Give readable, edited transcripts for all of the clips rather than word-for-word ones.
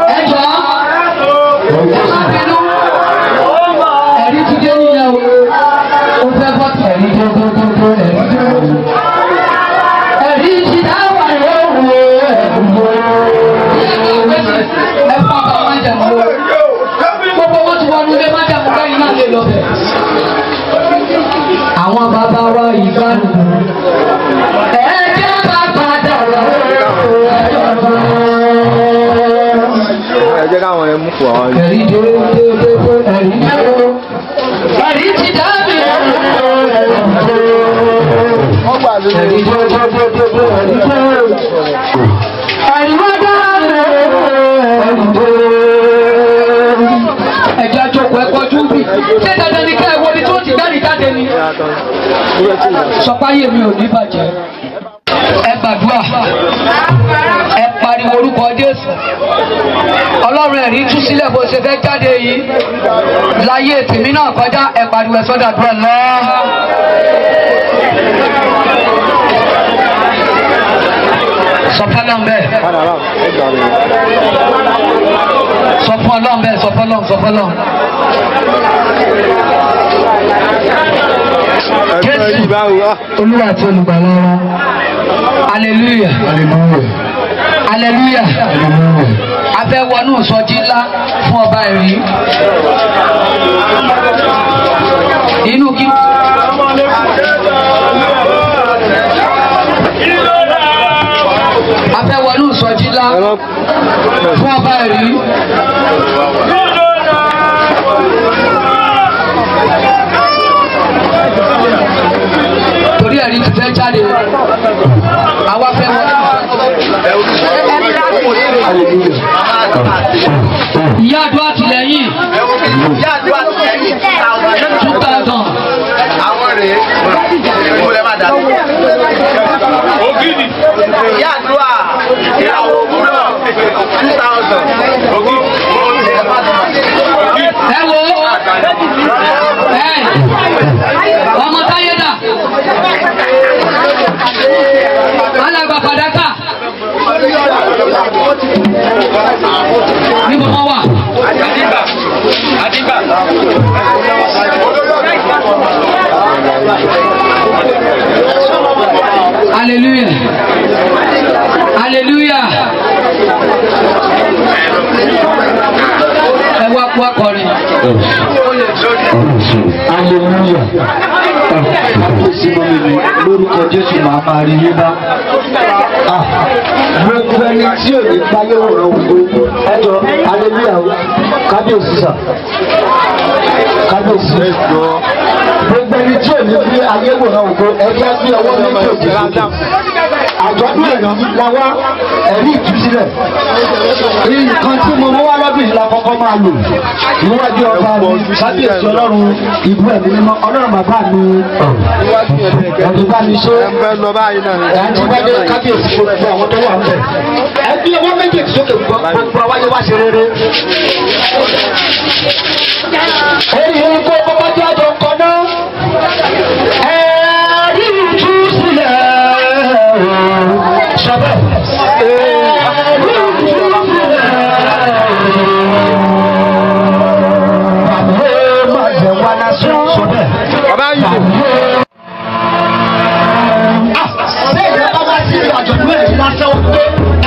Ẹ jọ ẹ má bínú. Ẹ̀rí ti dé nìyẹn o. Ó fẹ́ bọ́ ẹ̀rí tó tó tó tó ẹ̀rí tó. Ẹ̀rí ti dá wà lóhùn ẹ̀rù. Ẹ fún ọba máa jẹun o. Gbogbo wọn ti wọnú ilé máa jẹun lẹ́yìn náà lè lọ bẹ̀. Àwọn bàbá wa ìgbàlù. Ẹ jẹ́ bá padà lọ. Ẹ jẹ́ káwọn ẹ mú fún àwọn. Ẹ̀rí dé dé dé dé ẹ̀rí dé. Ẹ̀rí ti dá mi. Ẹ̀rí dé dé dé dé dé ẹ̀rí dé. Ẹ̀rí wá dá mi. Ẹ̀rí dé. Ẹ̀jẹ̀ àjọpọ̀ ẹ̀kọ́ júbì. Ṣé dandan ni ká ẹ wo ni tó ti gbẹ́rì jáde ni? Sọpáyé mi ò ní bàjẹ́. Ẹ gbàdúrà. Ẹ pariwo orúkọ Jésù. Ọlọ́run ẹ̀rí tú sílẹ̀ bó ṣe fẹ́ jáde yìí. Láyé tèmi náà kọjá ẹ pariwo ẹ sọ́dà dúrà lọ. Sọ fọlọ́n bẹ́ẹ̀. Sọ fún Ọlọ́run bẹ́ẹ̀ sọ fọlọ́n sọ fọlọ́n. Jésù Olúwa àti olùgbàlà wa. Hallelujah. Hallelujah. A fẹ́ wọnú ìsọjí ńlá fún ọba ẹ̀rí. Inú kí. A fẹ́ wọnú ìsọjí ńlá fún ọba ẹ̀rí. Torí ẹ̀rí ti fẹ́ jáde. Àwa fẹ́ wọnú. Ìyá àdúrà tìlẹ́yìn. 2000. Àwọn rèé. Mo lè má dà sí. Ìyá àdúrà ìyàwó òwúrọ̀ 2000. Ẹ wo ẹ ọmọ táyé dà alàgbà fàdákà níbo wọn wà. Hallelujah. Hallelujah. Ẹ wá kú akọrin. Hallelujah. Kábíyèsí mọ́mí mi lórúkọ Jésù màá máa rí yín bá. Gbogbo ẹni tí ò ní gbáyé wòran ògo ẹjọ́ hallelujah o kábíyèsí sà kábíyèsí. Gbogbo ẹni tí ò ní gbé ayé wòran ògo ẹjẹ́ gbé ọwọ́ méjèèjì sókè. Àjọ̀dún ẹ̀rí la wá ẹ̀rí ìtúsílẹ̀. Nǹkan tí mo mú wá lọ́dún yìí la kọ́kọ́ máa lò níwájú ọba mi kábíyèsí Ọlọ́run ìbú ẹ̀mí mímọ́ Ọlọ́run bàbá mi ẹ̀dùn bá mi ṣe ẹ̀ẹ́dì kábíyèsí gbogbo àwọn tó wà ń bẹ̀. Ẹbí ọwọ́ méjèèjì sókè gbogbo àwáyé wá ṣe rere. Èyí ń kó kọ́kọ́ jẹ́ àjọ kan náà. Ẹ̀rí ìtúsílẹ̀ sọ́bẹ̀. Ẹ̀rí ìtúsílẹ̀. Bàbá máa jẹ wá lásán sọ́bẹ̀. Bàbá yìí. Bẹ́ẹ̀ bá wá sí àjọ̀dún ẹ̀rí lásán ó pé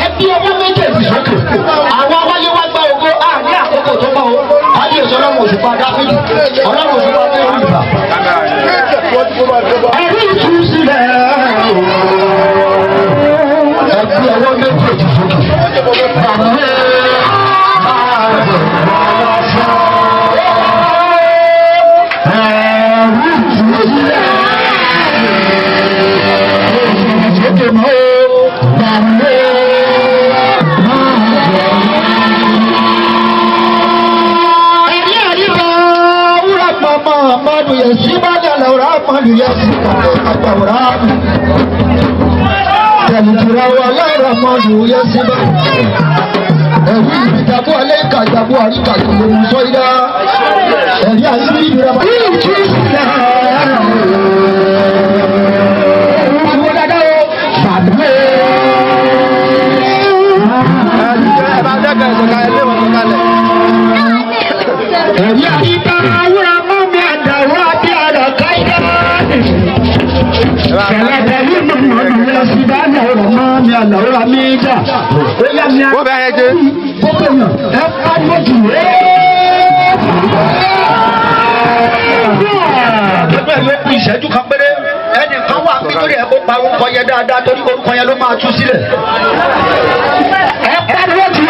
ẹbí ọwọ́ méjèèjì sókè. Àwọn awáyé wá gbá ògo á ní àkókò tó mọ́ o. Kábíyèsí Ọlọ́run òṣùpá Dáfídì, Ọlọ́run òṣùpá Dáfídì. Ẹ̀rí ìtúsílẹ̀ ẹbí ọwọ́ méjèèjì sókè. Bàbá máa jẹ wá lásán. Ẹ̀rí ìtúsílẹ̀. Ẹ̀rí ìdàbọ̀ alẹ́ ìkàjàbọ̀ àríkà ìlú sọ ìdá ẹ̀rí àyíní ìdúrà. Ẹ̀rí àyíká awúra mọ́ mi àdàrú àbí àdàkà ìdá. Ṣẹlẹ̀ yìí mọ̀ mọ̀ lọ sí dáná ọ̀rọ̀ mọ́ mi àlàó mi dà. Ó yá mi Wọ́n bẹ ayẹ jẹ. Gbogbo èèyàn ẹ pariwo jù Gbogbo ẹ̀ ló kù ìṣẹ́jú kan péré. Ẹnìkan wà nítorí ẹ̀ kó pa orúkọ yẹn dáadáa torí orúkọ yẹn ló máa tú sílẹ̀. Ẹ pariwo jù.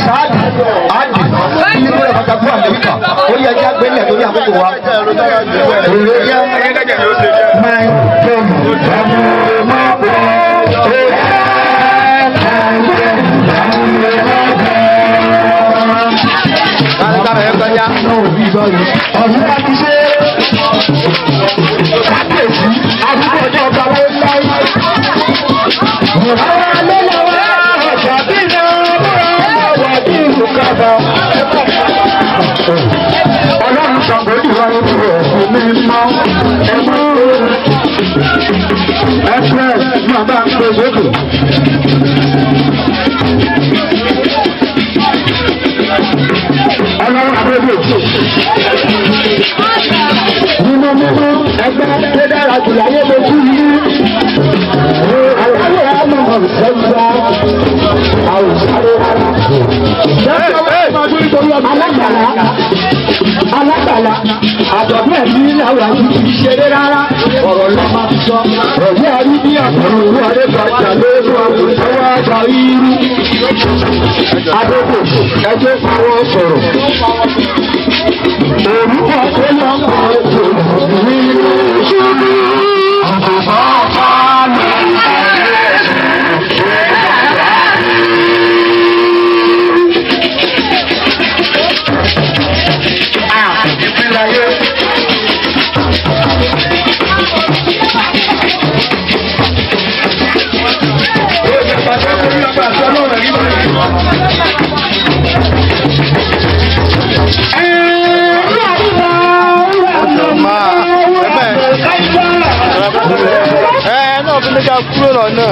Sáàdì, Adi, Ibùdó Bàtàkù Àlẹ́ríkà, ó yẹ kí a gbé ilẹ̀ torí àkókò wa. Èrè yẹ máa ń tó ọ̀run bá ti ṣe kábíyèsí àdúgbò ọjọ́ ọba ló ń láyé. Àwọn alẹ́lẹ́wà ọ̀jà bí iná múra wà bí ìlú kábà. Ọlọ́run ṣàǹgó ìwà ètò ẹ̀sìn mi mọ́ ẹ̀mú ẹ̀fẹ́ máa bá ń pè sókè. Ọlọ́run àbẹ̀bẹ̀ nínú mímú ẹgbẹ́ tó dára jù láyé lójú yìí. Àwọn àmọ̀ ọ̀sẹ̀gbà àwòsáré rárá. Alágbàlá alágbàlá àjọ̀dún ẹ̀mí làwọn àti kì í ṣeré rárá. Ọ̀rọ̀ ló máa fi sọ. Ẹ̀yẹ́ àrí bí àkùrù Adébàjà lórí àwùjọ wa gba irú. Adébò ẹjọ́ fáwọn sọ̀rọ̀. Orúkọ tó lọ kọ́ ètò ìlú ṣubú. Ọ̀pọ̀ mi. Ẹ náà fi méjà kúrò lọ́nà.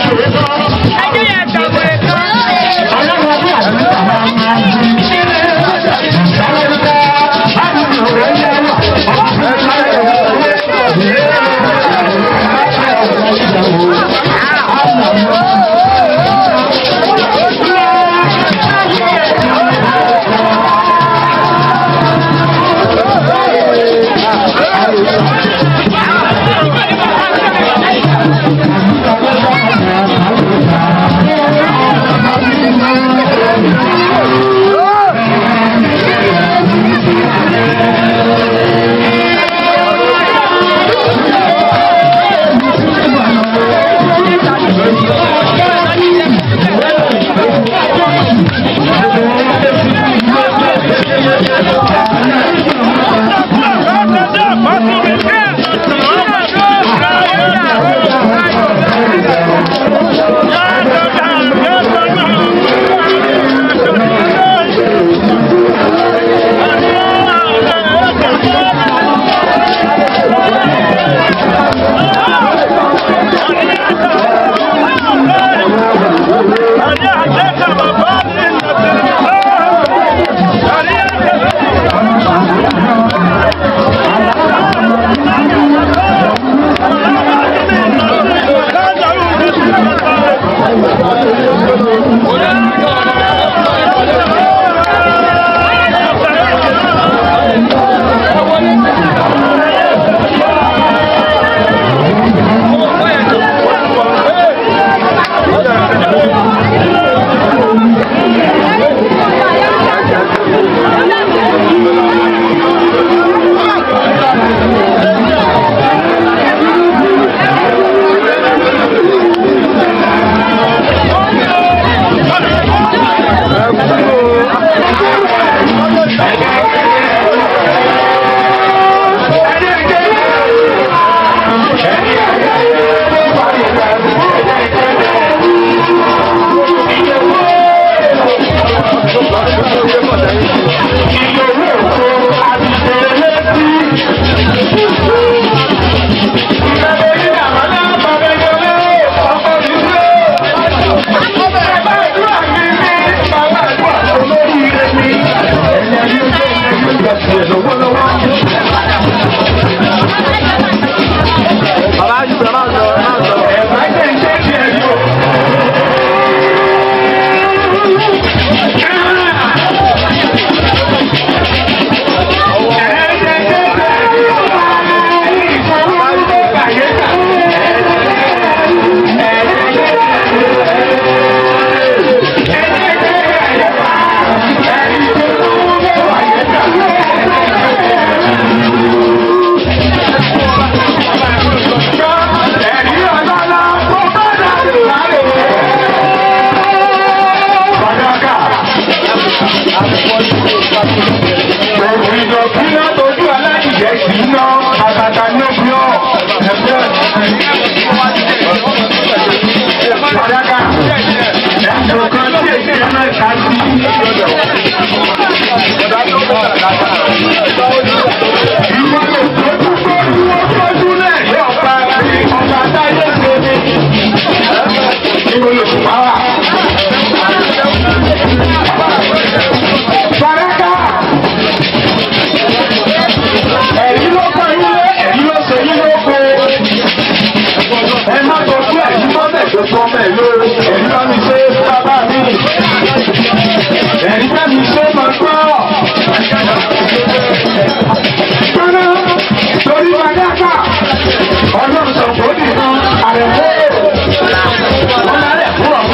Thank you.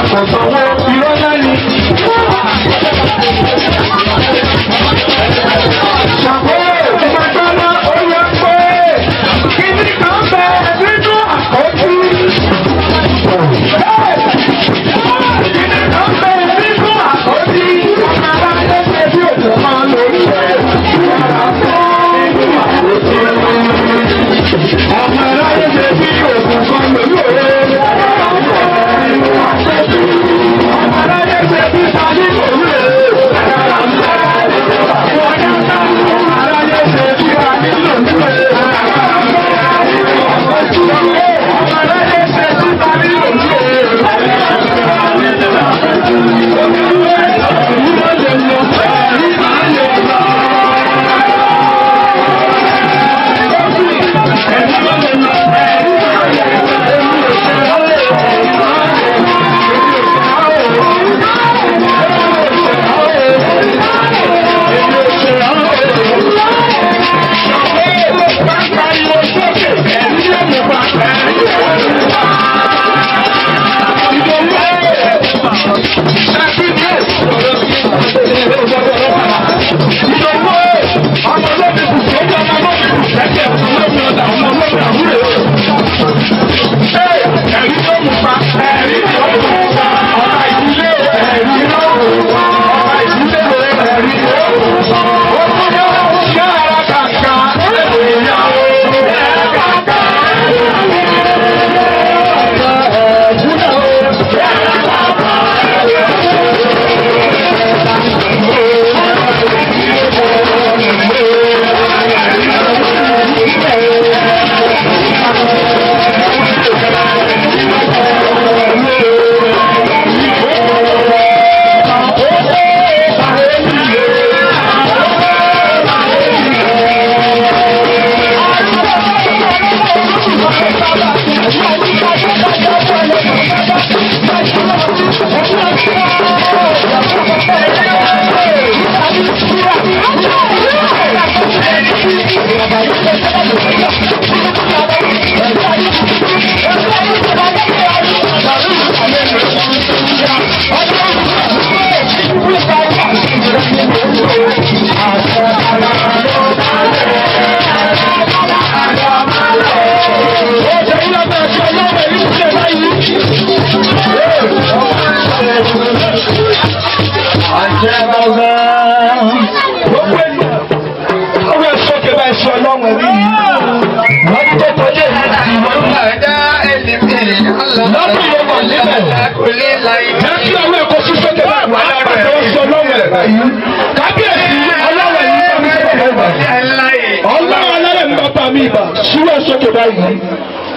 Kò sọ̀wọ́ irọ́ náà ni. Ṣàpọ̀ ìgbàgbọ́lá ó yẹ pé kíní kan bẹ nínú àkọ́jú. Kíní kan bẹ nínú àkọ́jú. Ọmọ aláṣẹ ṣe bí òjò máa lórí ẹ̀. Ọmọ aláṣẹ ṣe bí òjò máa lórí ẹ̀. Ọmọ aláṣẹ ṣe bí tani lórí ẹ̀. Ọmọ aláṣẹ ṣe bí tani lórí ẹ̀. Ọmọ aláṣẹ ṣe bí tani lórí ẹ̀.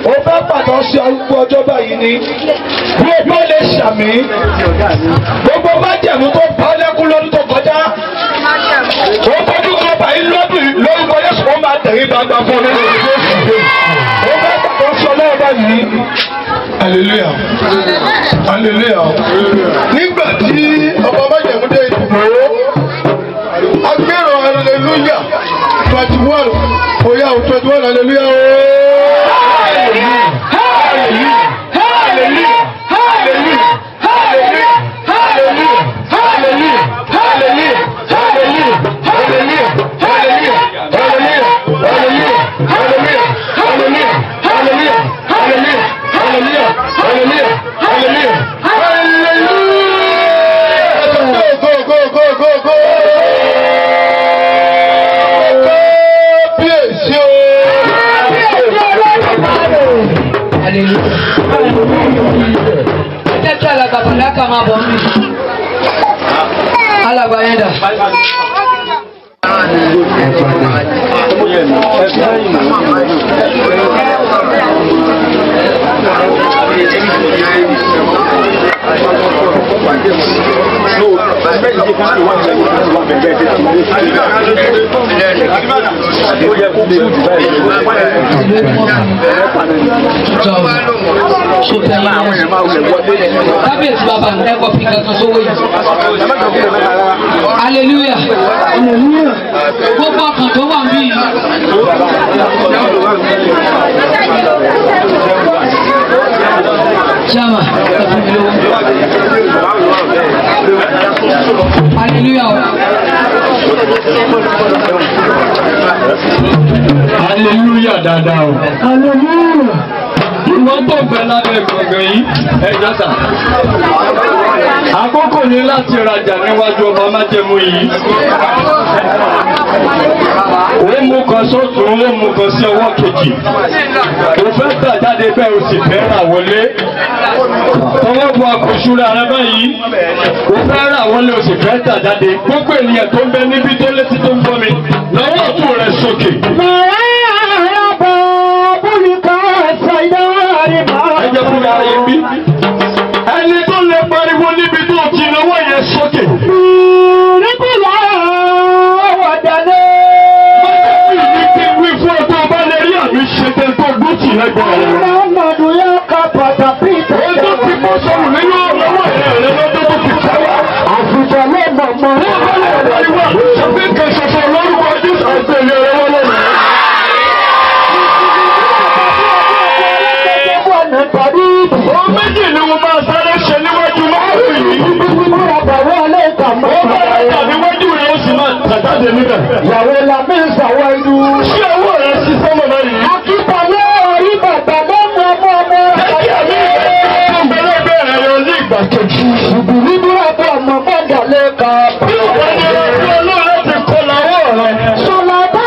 Ó fẹ́ pàtó sí arúgbó ọjọ́ báyìí ni bí o bá lè ṣàmì gbogbo májẹ̀mú tó bá lẹ́kún lọ́dún tó kọjá ó bójú kan báyìí lọ́dún lórúkọ Jésù ó máa tẹ̀rí gbangba fún ọ lórúkọ Jésù. Ó fẹ́ pàtó sí ọlọ́run báyìí. Hallelujah, hallelujah. Nígbà tí ọba májẹ̀mú dé ìdìbò agbèrò hallelujah 21 oya 21 hallelujah ooo. Hallelujah, hallelujah, hallelujah, hallelujah, hallelujah, hallelujah, hallelujah, hallelujah, hallelujah, hallelujah, hallelujah, hallelujah, hallelujah, hallelujah, hallelujah, hallelujah, hallelujah, hallelujah, hallelujah. Go, go, go, go, go. Kábíyèsí o. Ẹ jẹ́ kí alàgbà Bàdákà máa bọ̀ mí. Alàgbà yẹn dà. Kábíyèsí bàbá ẹ kọ fi kankan sówó yìí. Hallelujah. Gbogbo ọkàn tó wà níbí yìí. Chama, ẹ fún mi lówó. Hallelujah. Hallelujah dáadáa o. Hallelujah. Ìwọ́n tó bẹ lábẹ́ gbọ̀ngàn yìí, ẹ jọ́sà. Àkókò ní láti rajà níwájú ọba májẹ̀mú yìí. Ó mú kan sọ́tún, ó mú kan sí ọwọ́ kejì. Ó fẹ́ tà jáde bẹ́ẹ̀ o sì fẹ́ rà wọlé. Tọwọ́ bu àkóṣúra rẹ báyìí. Ó fẹ́ rà wọlé o sì fẹ́ tà jáde. Gbogbo ènìyàn tó ń bẹ níbi tó létí tó ń gbọ́ mi. Lọ́wọ́ ọ̀tún rẹ sókè. Ẹ jẹ́ fún mi ààyè bí. Ẹni tó lè pariwo níbi tó ti lọ́wọ́ yẹn sókè. Májèlé ti wí fún ọ tó bá lè rí àmì ṣe tẹ́ tó gbóòtì lẹ́gbẹ̀ẹ́ rẹ̀. Èyí tó ti bọ́ sọ̀rọ̀ nínú ọlọ́wọ́ rẹ̀ rẹ̀ lọ́dún tó ti fẹ́ wá. Wọ́n bá lè pariwo àtúnṣe pé kan ṣoṣo lórúkọ Jésù àti èlé rẹ̀ wọ́n lọ́nà. Ohun méjì ni mo máa sáré ṣe níwájú márùn-ún yìí. Ó bá rẹ̀ tà níwájú rẹ̀ ó sì máa tà jáde níbẹ̀. Ìyàwó la mi ń sàwọ́ inú. Ṣé owó rẹ̀ sí sọ́mọ̀ báyìí? Akíbalẹ̀ orí bàbá lọ́mọ ọmọ ọmọ. Jẹ́ kí àmì rẹ̀ tó ń bẹ lẹ́gbẹ̀ẹ́ rẹ̀ lọ ní ìgbà kejì. Ìbùrí búra bọ̀ ọmọ mọ́gàlẹ́ kan. Bí òun ní ọjọ́ Ọlọ́run láti kọ́ làwọ̀ rẹ̀. Sọlá bá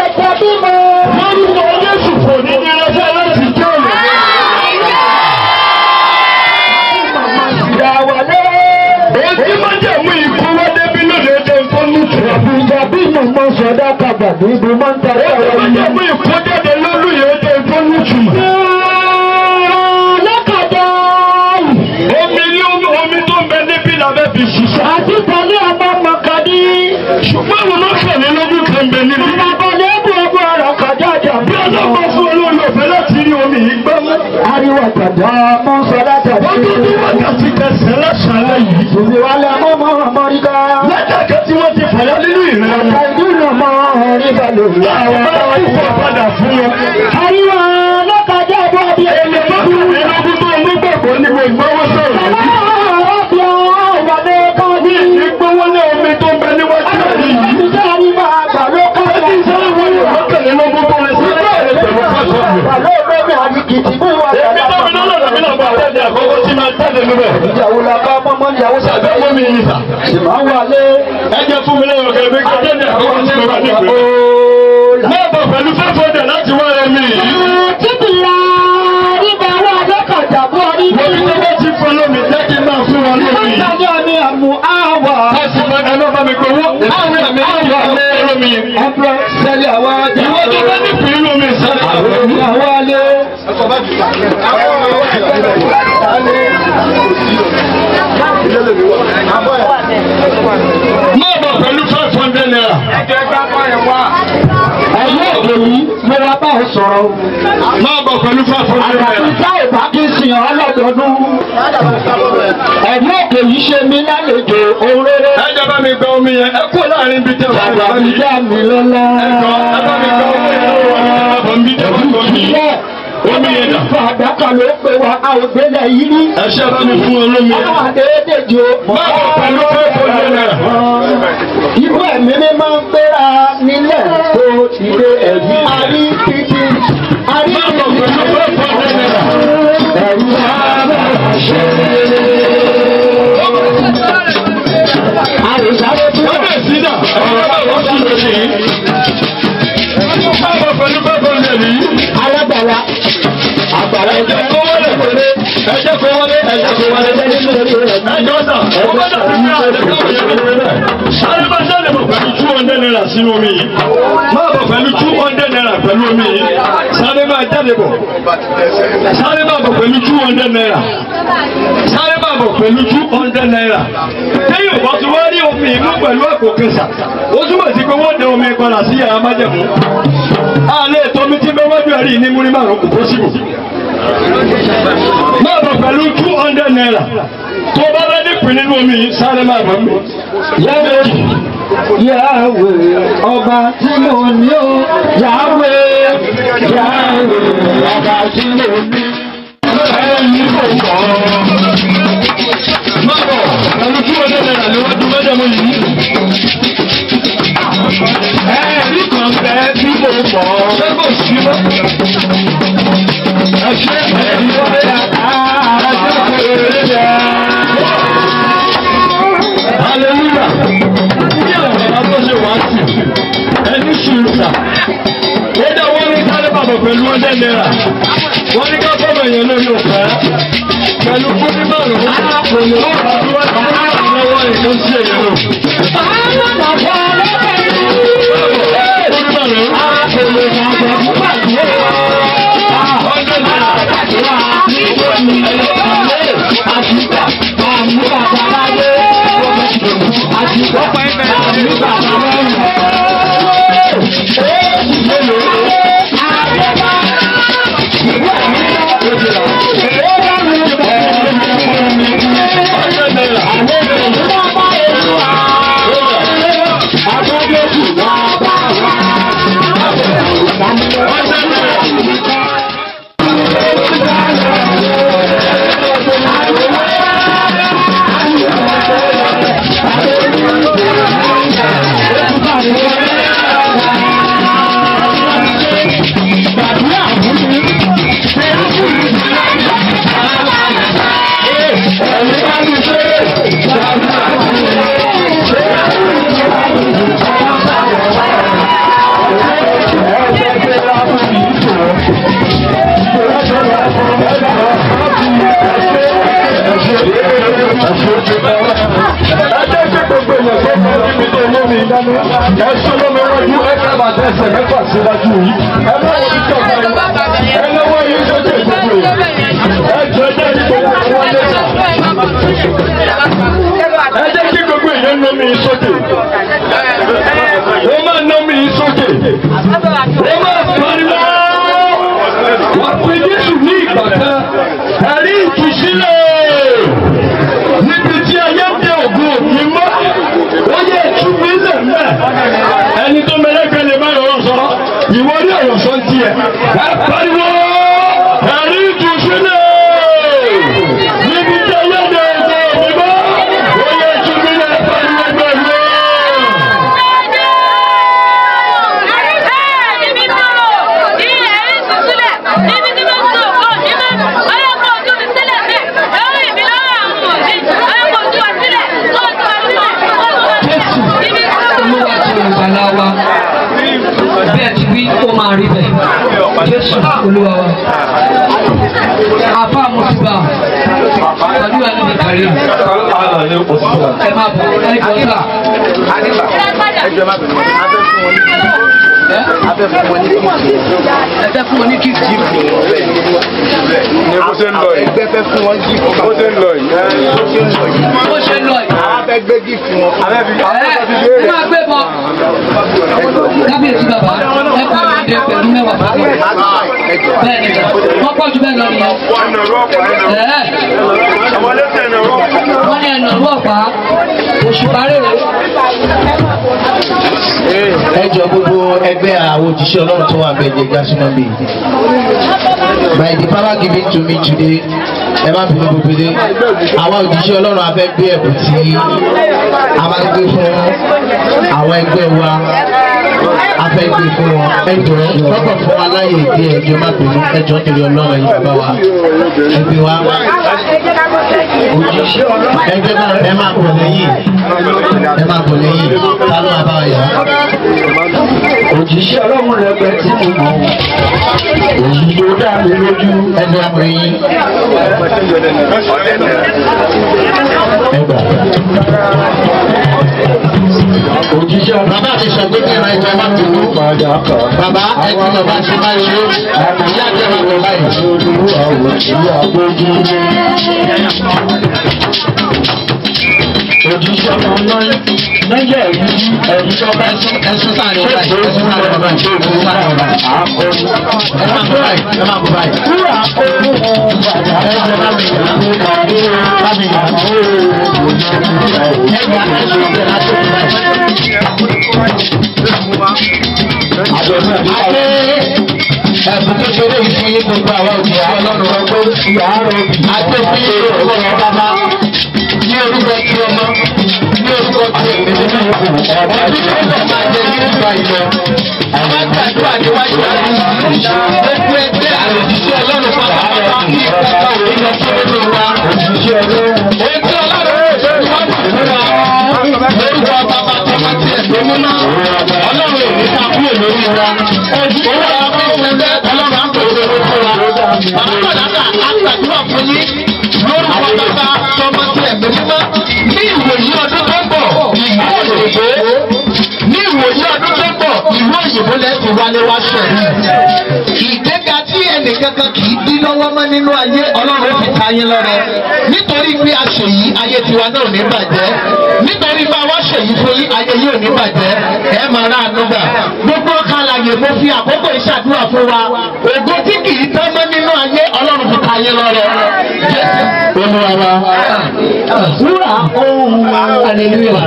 ẹ̀jẹ̀ bímọ. Lórúkọ Jésù kò ní ní ẹjọ́ láti jẹ́ òní. Ìyàwálé. Èyí tí májẹ̀mú ikú wá débi lóde ọjọ́ tó ní ìtura. Ìjà bí mọ̀mọ́ sọ̀dá kàgbà níbi máa ń tẹ̀lé Èyí tí ọ̀rọ̀ yìí. májẹ̀mú ikú jáde lólùyẹ̀ ọjọ́ tó ní ìtumọ̀. Lọ́kàdá Omi ní omi tó ń bẹ níbí làbẹ́ fi ṣiṣẹ́. àti tẹ̀lé ọmọ mọ̀kàdí. Ṣùgbọ́n àwọn mọ́kànlélógún kan bẹ níbí. Àbọ̀lẹ̀ ẹ̀bùn ọgbọ̀n ọ̀rọ̀ kọjá jà Bí ọlọ́pàá fún olórí ọ̀fẹ́ láti rí omi yìí gbọ́ mú. Ariwo tàdá mọ́ sọ̀dá tàdá. Wọ́n tó ní wákàtí kẹsàn-án lọ́sàn-án yìí. Ìwàlẹ̀ mọ́ mọ́ mọ́ríkà. Látàkẹ́ tí wọ́n ti fàyà nínú ìrìn wọn. Ọ̀tá ìdúró mọ́ orí balẹ̀. Láti bá púpọ̀ padà fún wọn. Ariwo lọ́kàdá ẹ̀bùn ọbí Èlé mọ́kànlélógún tó ń gbàgbọ́ ní mo ìgbọ́wọ́ sọ̀rọ̀ yìí. Ní ìgbówó ní omi tó ń bẹ níwájú rẹ̀ yìí. Ẹni sọ́wọ́ wọn ní mọ́kànlélógún tó lè sí ẹ̀rẹ́ pẹ̀lú fásọ̀rọ̀. Èmi tó mi lọ́lọ́ làmí náà máa jáde àkọ́kọ́ tí máa jáde níbẹ̀. Ìyàwó la bá mọ́mọ́ ìyàwó Ṣàbẹ́ mọ́ mi yìí sà. sì máa ń wálé. Ẹ jẹ́ fún mi lẹ́yìn ọ̀kẹ́ mi kí jáde àkọ́kọ́ tí mo bá dé pé. Máa bọ̀ pẹ̀lú 500 láti wá ẹ̀mí yìí. Wọ́n ní tó bá ti fún lómi jẹ́ kí n máa fún wọn lómi yìí. A sì máa ẹ lọ́ bá mi gbowó. Àmì àmì àmì lómi yìí. Ìwọ tó bá ní pín lómi sáré. Máa bọ̀ pẹ̀lú 500 naira. Ẹ̀yọ́ òní mo wá bá ọ sọ̀rọ̀. Máa bọ̀ pẹ̀lú 500 Àyàfi naira. tá ò bá kí sìn ọ́ lọ́dọọdún. Ẹ̀mí òkè yìí ṣe mí lálejò ohun rere. Ẹ jẹ́ bá mi gba omi yẹn. Ẹ kúrò láàrin ibi tẹ́ wà. Bàbá mi dá mi lọ́lá. Ẹ jọ ẹ bá mi gba omi yẹn lọ́wọ́ mi. Ẹ bọ̀ ń bí tẹ́ wà lómi. Omi yẹn dà. Fàdákà ló pè wá a ò gbélé yìí rí. Ẹ ṣe bá mi fún olómi. Àwọn àdéhùn o. Máa bọ̀ pẹ̀lú 500 naira. Irú ẹ̀mí mi máa ń gbéra nílẹ̀ tó ti dé ẹ̀rí. Àrí títí. Àrí Máa bọ̀ pẹ̀lú 500 naira. Ẹ̀rù sábà ṣe. Àrùsáré tí wọ́n. Kábíyèsí dà. Ẹ̀rọ bá wọ́n sí lórí yìí. Máa bọ̀ pẹ̀lú 500 yìí. Alágbàlá. Àgbàlá Ẹ jẹ́ kó wọlé. Ẹ jẹ́ kó wọlé. Ẹ jẹ́ kó wọlé. Ẹ jọ sà. Ó bá dàbí pé àlẹ́ káwọn yẹn lè wọlé. Sáré bá jáde bọ̀ pẹ̀lú 200 naira sínú omi yìí. Máa bọ̀ pẹ̀lú 200 naira pẹ̀lú omi yìí. Sáré máa jáde bọ̀. Sáré máa bọ̀ pẹ̀lú 200 naira. Sáré máa bọ̀ pẹ̀lú 200 naira. Téyìn ò bá tún wá rí omi mú pẹ̀lú àpò kẹsà. Ó túmọ̀ sí pé wọ́n dẹ omi padà sí yàrá májẹ̀mú. Àlẹ́ ètò omi tí bẹ́ẹ̀ wájú ẹ̀rí ní múrí márùn-ún kò pọ́sibù. Máa bọ̀ pẹ̀lú 200 naira. Tó bá bá nípìn nínú omi yìí, sáré máa bọ̀ mí. Yahweh, Yahweh, ọba tí mo ní o. Yahweh, Yahweh, ọba tí mo ní. Ẹni kò wọ̀. Máa bọ̀ pẹ̀lú 200 naira níwájú. Mímọ́. Ẹ ṣe ẹ̀rí wọlé. Ẹ ṣe ẹ̀rí. Hallelujah. Ní àwọn bàbá tó ṣe wá sí, ẹni sùúrù sà. Ó dá wọ́n ní sáré bàbà pẹ̀lú ọdẹ náírà. Wọ́n ní ká fọ́ọ̀mù èèyàn lórí òfẹ́. Pẹ̀lú fún ní márùn-ún. Lọ́wọ́ nǹkan sí èèyàn lò. Ẹ jẹ́ kí gbogbo èèyàn ná mi sókè. Wọ́n máa ná mi sókè. Wọ́n máa pariwo. Wọ́n pe Jésù ní ìgbà kan. Ẹ̀rí ìtúsílẹ̀. Níbi tí ayé dé ògùn òfin mọ́. Ó yẹ tú mi lẹ̀ mẹ́. Ẹni tó mẹlẹ́gbẹ́ lè má lọ́rọ̀ sọ. Ìwọ ní ọ̀rọ̀ sọ ń tiẹ̀. Ẹ pariwo. Ẹ̀rí ìtúsílẹ̀. Níbi tí ayé dé ògùn òfin mọ́. Ó yẹ tú mi lẹ̀ pariwo pẹ̀lú. Jésù Olúwa ti olùgbàlà wa bẹ́ẹ̀ ti wí ó máa rí bẹ́ẹ̀ Jésù Olúwa wa. Àfa Mùsùlùmá pẹ̀lú ẹni nìkàrí ẹ máa bọ̀ ẹ jọ sà. Ẹ fẹ́ fún wọn ní gift. Ní bó ṣe ń lọ yìí. Ẹgbẹ́ fẹ́ fún wọn gift. Bó ṣe ń lọ yìí. Bó ṣe ń lọ yìí. Àwọn fẹ́ gbé gift wọn. Ẹ máa gbé bọ̀. Kábíyèsí bàbá ẹ kọ́ ìdè pẹ̀lú mẹ́wàá fún mi. Bẹ́ẹ̀ ni wọ́n pọ̀ jù bẹ́ẹ̀ lọ nìyẹn. Ẹ wọ́n ní ẹ̀nà ọ̀rú ọ̀pá òṣùpá rèrè. Ẹ jọ gbogbo ẹgbẹ́ àwọn òjíṣẹ́ Ọlọ́run tó wà bẹ́ẹ̀ jẹ́ jásínà mi. By the power given to me today, ẹ má bínú gbogbo dé. Àwọn òjíṣẹ́ Ọlọ́run a fẹ́ gbé ẹ̀bùn tí a máa ń gbé fún àwọn ẹgbẹ́ wa. A fẹ́ gbé fún wọn. Ẹ jọ̀ọ́ lọ́kọ̀ fún wa láyè ìdí ẹjọ́ má bínú ẹjọ́ nítorí Ọlọ́run ẹ̀yin bàbá wa. Ẹgbẹ́ wa. Ẹgbẹ́ náà ẹ máa bọ̀ lẹ́yìn. Ẹ máa bọ̀ lẹ́yìn. Ta ló máa bá wa yà? Òjíṣẹ́ Ọlọ́run lẹ́gbẹ̀ẹ́ tí mo mọ̀ èyí ló dá mi lójú. Ẹgbẹ́ amúre yín. Ẹ gbà. Òjíṣẹ́ Ọlọ́run Bàbá àti Ṣàngó ní ìran ìjọba ti mú. padà kọ̀. Bàbá ẹ ti lọ bá ṣe bá ṣe. Ìyá àti ẹ̀ máa bọ̀ báyìí. Olúwa ò sí àgbójú. Òjíṣẹ́ Ọlọ́run lẹ́yìn ẹ̀rí ẹ̀rí tó bá Ẹ̀sùn sáàrin ọba yìí. Ẹ̀sùn sáàrin ọba yìí. Ẹ̀sùn sáàrin ọba yìí. Ẹ máa bọ̀ báyìí. Ẹ máa bọ̀ báyìí. Ẹ jọ bá mi yà. Bá mi yà. Ẹ gbà ẹ̀sùn ọ̀bẹ láti òkú báyìí. Àti ẹ̀bùn kékeré yìí fún yín gbogbo àwọn òṣìṣẹ́ Ọlọ́run ọgbẹ́ àti òfin yìí orúkọ bàbá ní orúkọ tí ọmọ ní orúkọ. Lórúkọ tí èmi nínú ọdún tó bọ̀ máa jẹ nígbà yìí lọ. Àwọn gbàdúrà níwájú àti gbogbo ẹgbẹ́ àlòjíṣẹ́ Ọlọ́run pátápátá kí ìkọ̀kọ̀ òní lọ sí nínú wa. Ohun tí Ọlọ́run ṣe ní wọ́n fún wa. Lórúkọ bàbá tọmọ tí ẹ̀mí mímọ́. Ọlọ́run ò ní ká kúrò lórí wa. Owó àwọn ọmọ ẹgbẹ́ Ọlọ́run á pèsè owó fún wa. Bàbá Bàdákà á gbàdúrà fún yín. Lórúkọ bàbá tọmọ tí ẹ̀mí mímọ́. Ní ìwòyí ọdún tó ń bọ̀, ìlú òyìnbó. Ní ìwòyí ọdún tó ń bọ̀, ìlú òyìnbó lẹ́sìn wálé wá ṣẹ̀rí. Ìgbéga tí ẹnìkankan kì í dín lọ́wọ́ mọ́ nínú ayé Ọlọ́run fi ta yín lọ́rẹ. Nítorí pé a ṣèyí, ayé tiwa náà ò ní bàjẹ́. Nítorí bá wa ṣèyí fún yín, ayé yìí ò ní bàjẹ́. Ẹ máa rà àánú gbà. Gbogbo ọkàn àlàyé mo fi àkókò ìṣàdúrà fún wa. Ògo tí kì í tán mọ́ nínú ayé Ọlọ́run fi ta yín lọ́rẹ. Jésù Olúwa wa. Wúrà ohun hallelujah.